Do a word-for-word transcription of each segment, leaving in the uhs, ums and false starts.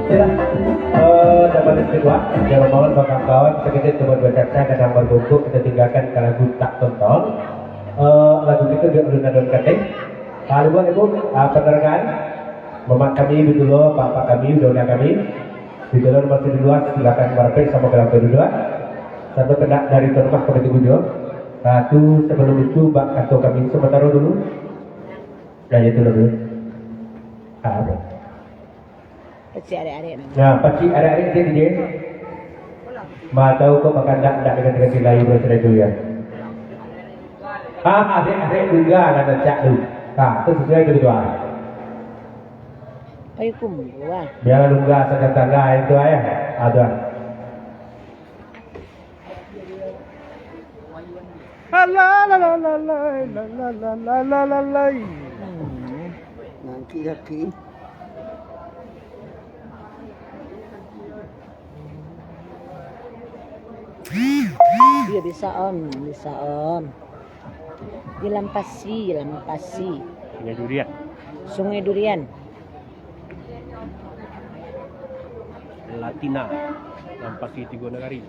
Oke lah, eh, dapat dikit waktu, jangan malam, kawan-kawan, sakejap cuma dua caca, kadang barbumpuk, kita tinggalkan ka lagu Tak Tontong. Eh, lagu kita di Alun Adon Kateh. Ah, lupa, Ibu, ah, penerangan. Mamak kami, Bitulo, Pak-pak kami, uda-uda kami. Bitulo masih di luar, silakan marapek sama ka lantai duduak. Satu kena dari rumah kami tunggu dulu. Ah, tu sebelum itu, bak kato kami sementara dulu. Nah, itu dulu. Ah, apa? Pacik arek-arek namo. Nah, pacik arek-arek cek je. Ma tahu kok makan dak, dak dengan, dengan silai bro, sudah tu ya. Ah, arek-arek tunggal lah nak cak tu. Ah, tu sesuai tu tu ah. Ayo kumbu ah. Biarlah tunggal saja tangga itu ah, ya. Ah, tu ah. Alah, lah, lah, lah, lah, lah, lah, lah, lah, lah, lah, lah. Hmm. Nangki kaki. Iya, bisa, Om, bisa, Om. Ilampasi, Ilampasi. Sungai Durian. Sungai Durian. Latina, Ilampasi Tigo Nagari.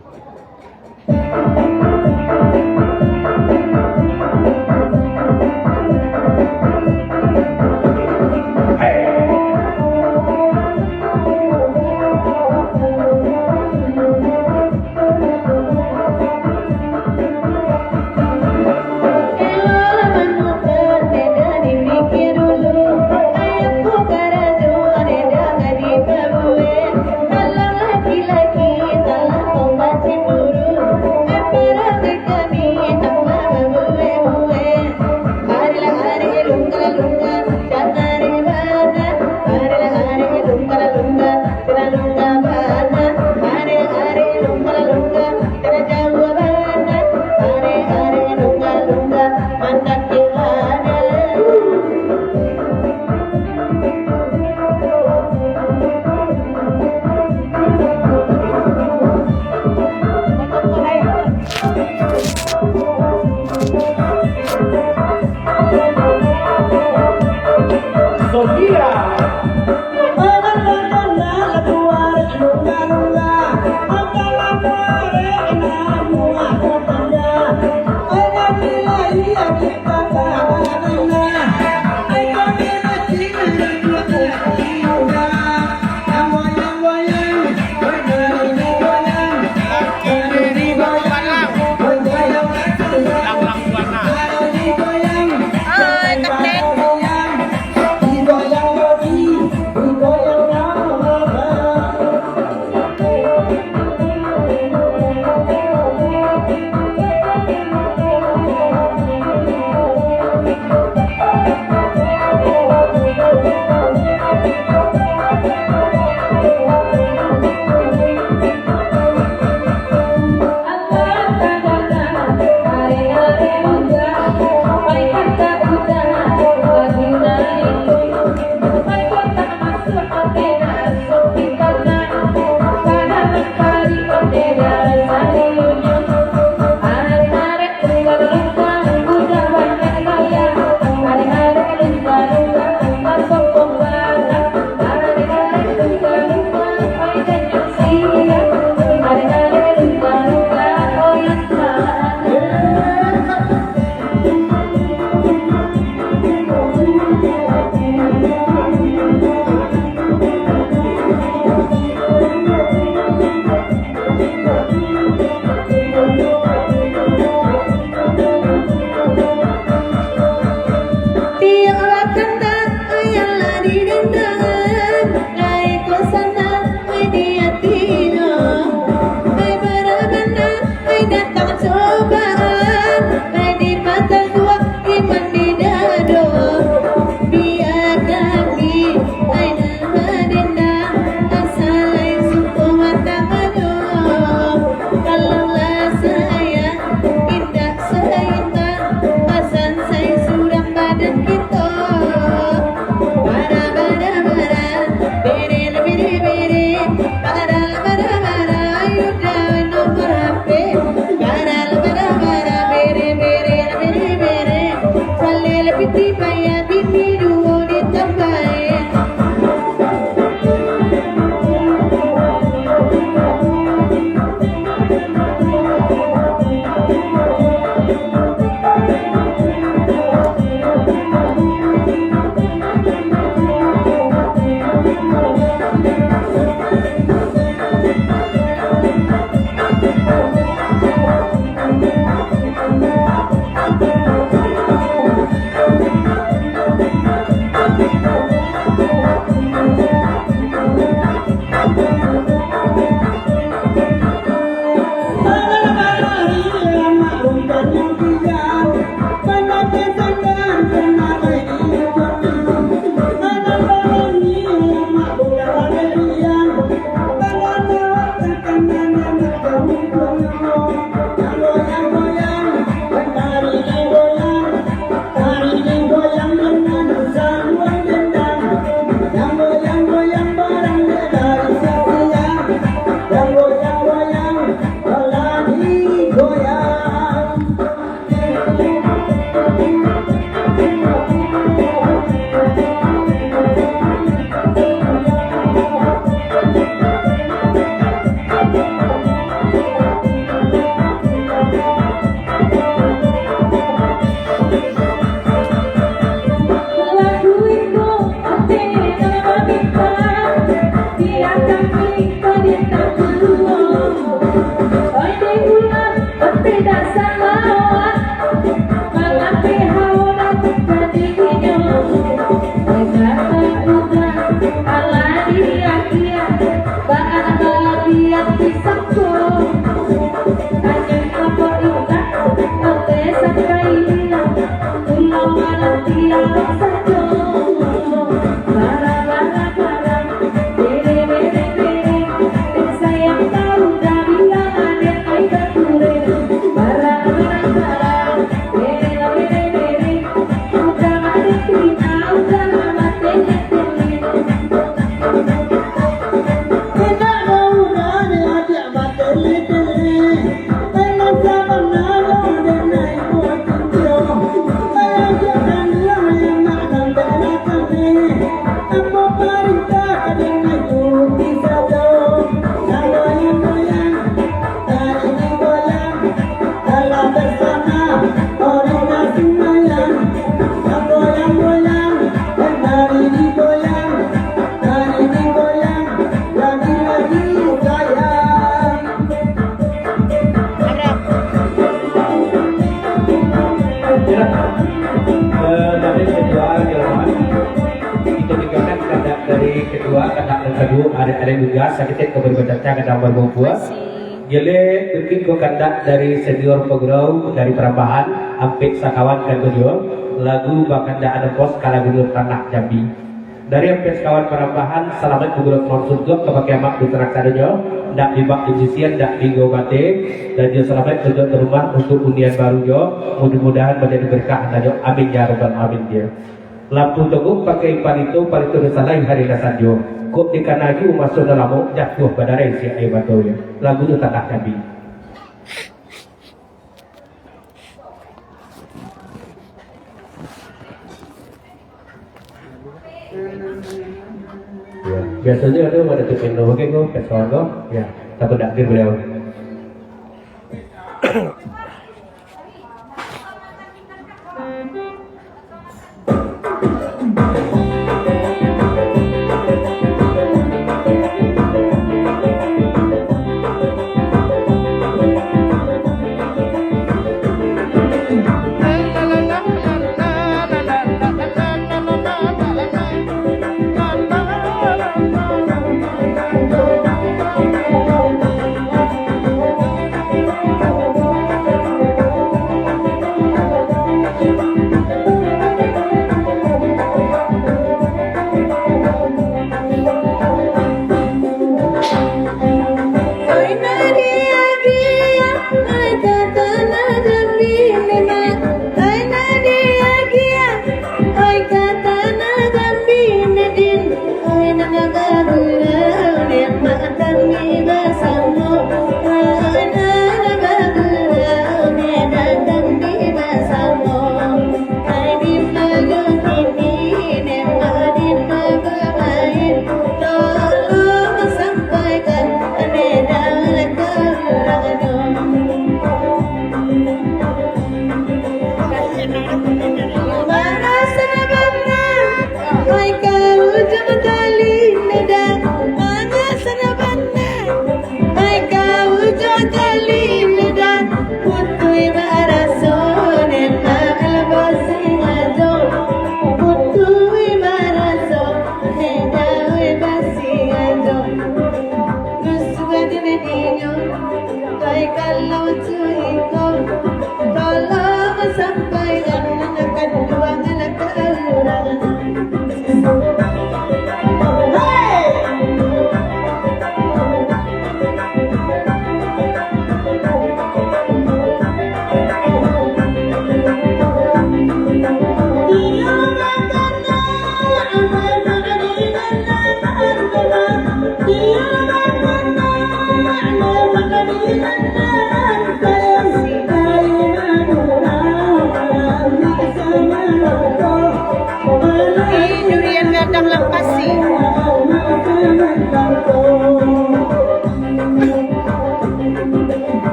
Ya. Eh, dari kedua jamaah, kita dengarkan kandak dari kedua, kandak dari kedua, arek-arek juga sakit ke berbaca kandak berbungkus. Gile, mungkin ko kandak dari senior pegurau dari Parambahan, ampek sakawan kan beliau, lagu bakandak ada pos kalau gubernur tanah Jambi. Dari ampek sakawan Parambahan, salamaik pagurau mansur juo ka bakeh amak di tanak sadonyo, ndak dibak di sisian, ndak diinggo bateh, dan juo salamaik untuak ka rumah untuak unian baru juo, mudah-mudahan manjadi berkah sajo, amin ya rabbal alamin, ya. Lampu togok pakai palito, palito disalai hari lah sanjo, kok dikana aju maso nan lamo, jatuah badarai siak aia mato, ya. Lagunyo tanah Jambi. Ya, biasonyo ado Datuk Meno, oke, ko, kawan ko. Ya, tapi ndak hadir beliau.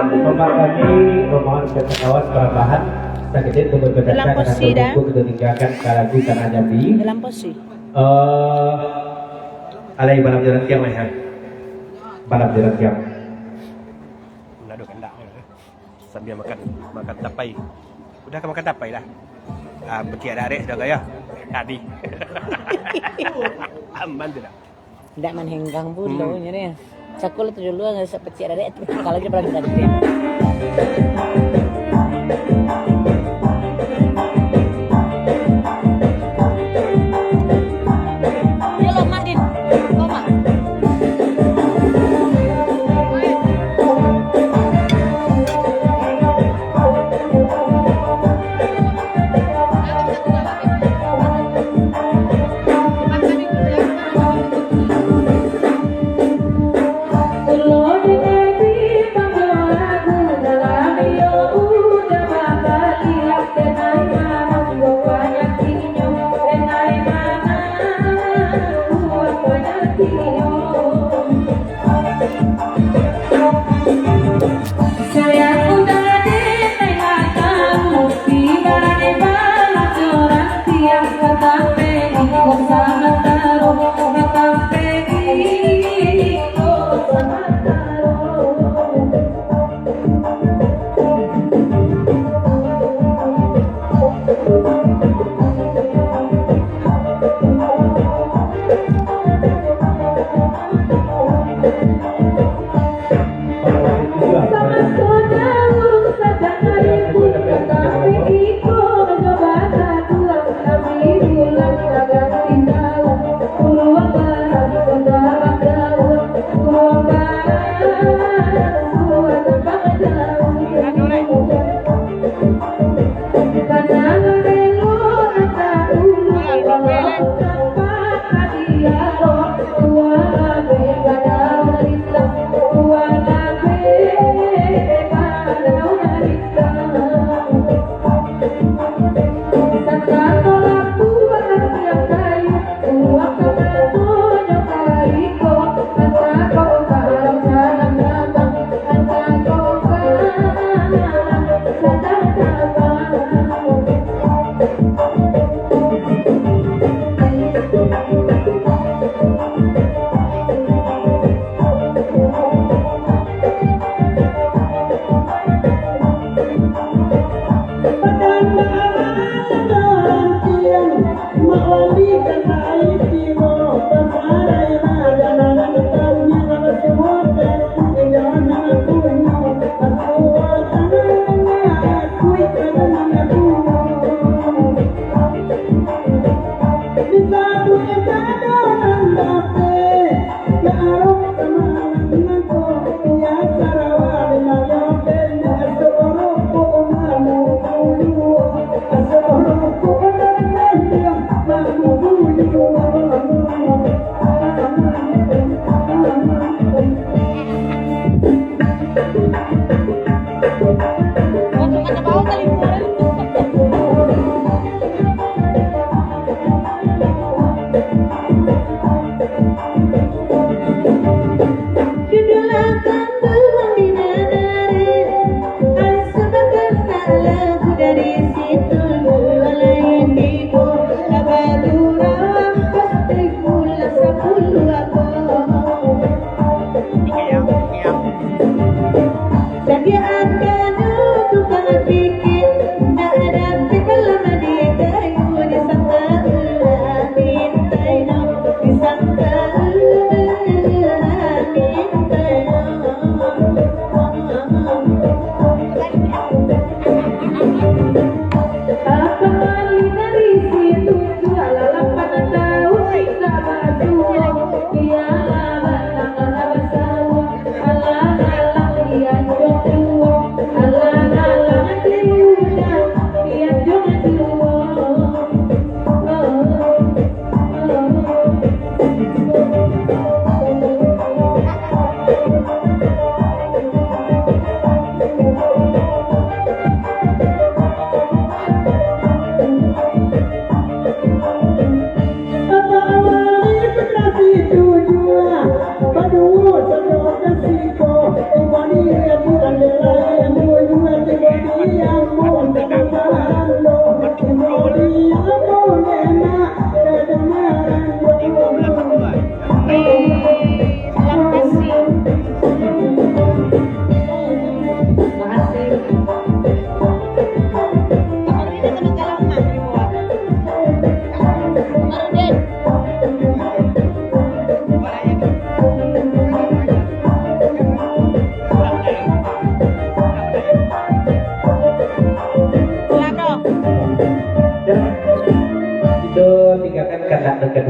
Memang kami memohon kepada kawan perambahan sakejap untuk berpecahkan. Dalam posisi dah. Untuk kita tinggalkan sekali lagi tanah Jambi. Dalam posisi. Eh, alai balam jalan tiang lah, ya. Balam jalan tiang. Ndak ada kandak. Sambil makan, makan tapai. Udah ka makan tapai lah. Ah, peciak darek sudah gaya. Tadi. Aman tu dah. Ndak manenggang pulo nyo ni. Cako lah tu dulu, ndak usah peciak darek tu. Kalau dia paling ganti. Dia lomak, Din. Lomak.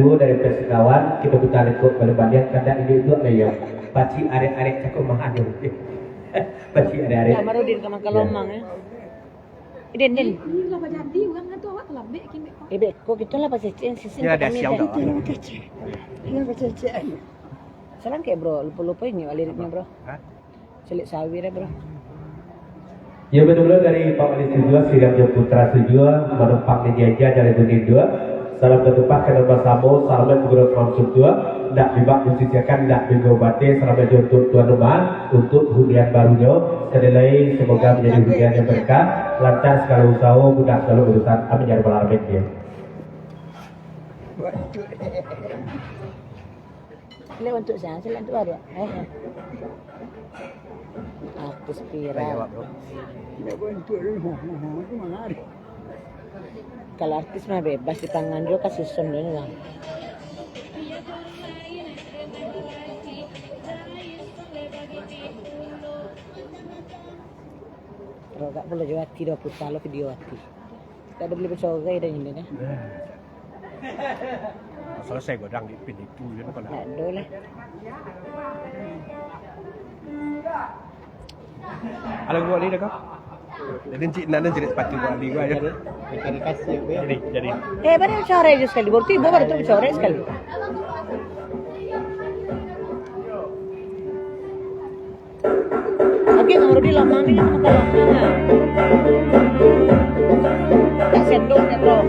Duo dari Persikawan, kito putar lekok baliak-baliak, kandak induak-induak lai yo. Pacik arek-arek cako mahanu. Pacik arek-arek. Kamarudin ka makan lomang, eh. Eh, Din, Din. Ini lah bajadi urang kan tu, awak talambek kin, Bek. Eh, Bek, kok kito lah pacecek, sisin. Ini ada kami siang dah. Dah. Ini pacecek. Ini pacecek. Salam kek, Bro. Lupo-lupo inyo liriknyo, Bro. Hah? Caliak sawi dah, Bro. Yo, batua pulo dari Pak Wali Sujua, Siriam jo Putra Sujua, manumpang di jaja dari Bukik Dua. Salam katumpah ka nan basamo, salamaik gugurun salam suntuak, ndak bibak disisiakan, ndak binggo bate, salamaik jo untuak tuan rumah, untuak hunian barunyo, sakali lai, samoga manjadi hunian nan berkah, lancar sagalo usaho, mudah sagalo urusan, amin ya rabbal alamin, yo. Caliak untuak sia, caliak untuak baru. Eh, eh. Artis piro? Kalau artis mah bebas di pangan juo, ka susun dulu lah. Rogak pulo jo ati, duo puta lo video ati. Dak ado bali bacorai dah ini dah. Salasai godang di pin itu, yo, nak. Dak ado lah. Alah, gua ni dah kau. Jadi, cik, nak, nak jadi sepatu gua ni, gua aja. Jadi, jadi kasih, gua. Jadi, jadi. Eh, baru bacorai je sakali. Baru tibo, baru tu bacorai sakali. Oke, Bang Rudi, lama ni, lama, lama. Tak sendok, sendok. Bro.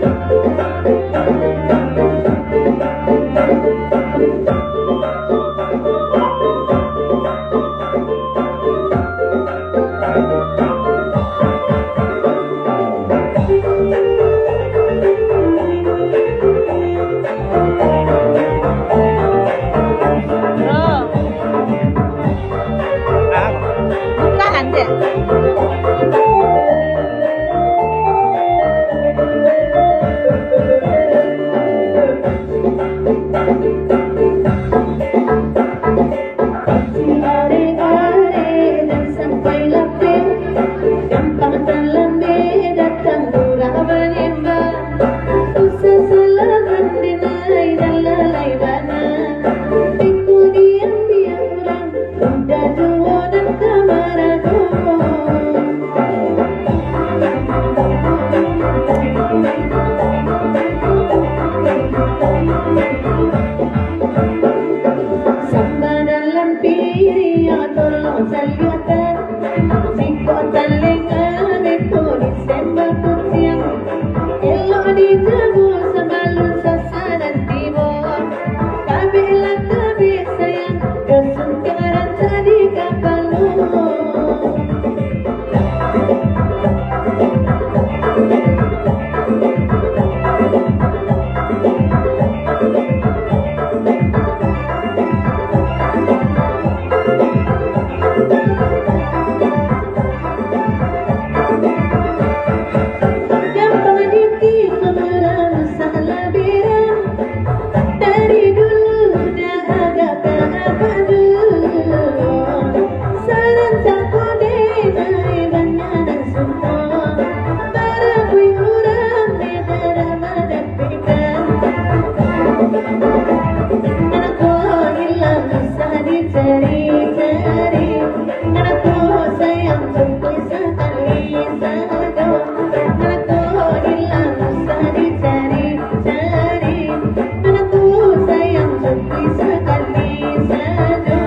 Bukahan, Cek. Samba dalam piriang, tolong caliakkan. Jikok talinga beko disembah kuciang, elok dijago sabalun sasadan tibo. Kabeklah kabek sayang, kasungkaran tadi kapalo. Gampang ditipu murah salah bilang. Dari dulu dah agak tak apa dulu. Saran tak boleh beri banyak dan semua. Para bui urang di dalam ada. Anak ko hilang susah dicari-cari, anak ko sayang cuma sakali sajo. Anak ko hilang susah dicari-cari, anak ko sayang cuma sakali sajo.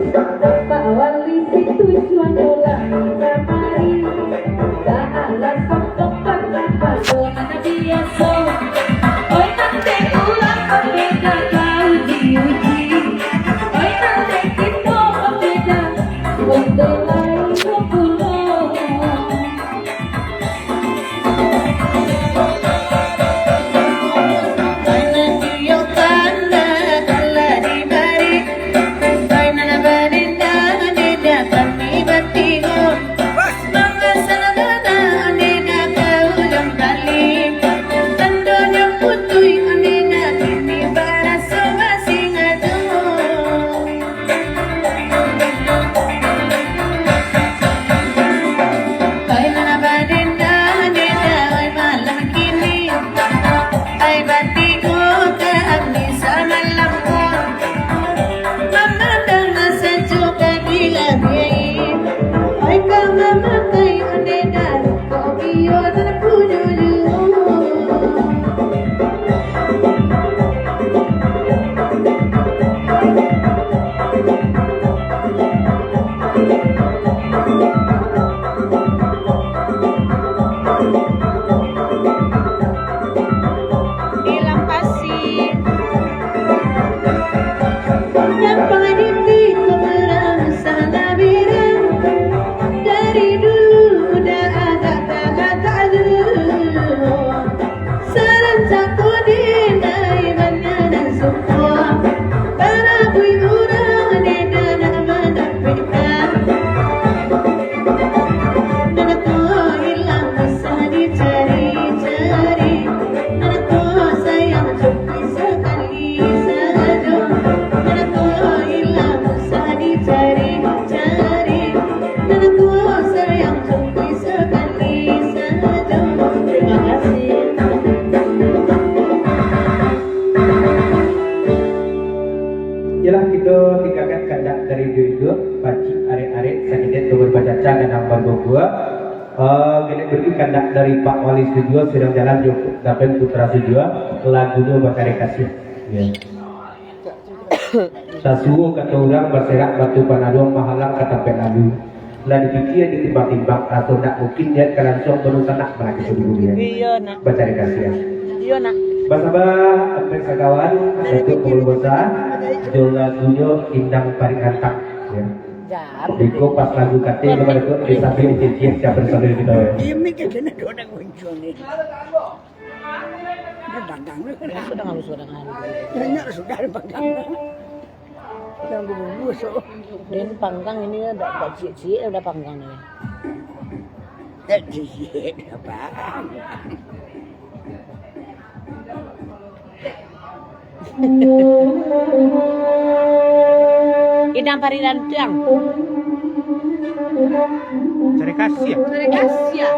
Bapak wali situ jual bola kamari. Baalah sokok pernah biaso. Oi, nanti urang pambeda kau diuji. Oi, nanti kito pambeda untuk lain pulo. Ai, batigo ka Ami samalam ko, mamandang sajo ka dilabiahi. Ai, ka mamakai onde daru ko, iyo nan punyo juo. Di Lampasi. Nyampang di piko belang sana birang. Dari dulu udah agak tak, agak dulu. Sarancak ko dinai banyanan suko. Barabui urang di dalam mandapika. Nan tuo ilang usah dicari-cari. Nan tuo sayang cukuik sakali sajo. Nan tuo ilang usah dicari-cari. Nan tuo sayang cukuik sakali sajo. Terima kasih. Yalah, kito tinggakan kandak dari duo-duo, pacik arek-arek, sakito tu bacaca ganang babubuah. Eh, kini beri kandak dari Pak Wali Studio, Sirang Jalan, Jokut Dapen Putra Studio, lagunyo Bacari Kasiah. Ya. Sasuo kato urang, baserak batu panaruang, mahalang ka tampek lalu. Lah dipikia, ditimbang-timbang, raso ndak mungkin niat ka lansuang, baru sanak balaki saduluan. Iyo, nak. Bacari Kasiah. Iyo, nak. Basamo Ampek Sagawan, Datuak Pangulu Basa, jo lagunyo Indang Parik Rantang. Ya. Jan. Iko pas lagu kato, Datuak, disambil diciciah siapo di samping kito, ya. Iyo, mikir kena dua orang muncul ni. Dia panggang tu. Yang sudah nggak sudah nggak. Banyak sudah panggang. Yang bubur so. Dan panggang ini dah, dah ciek-ciek dah panggang ni. Dah ciek dah panggang. Indang Parik Rantang. Cari kasih. Cari kasih.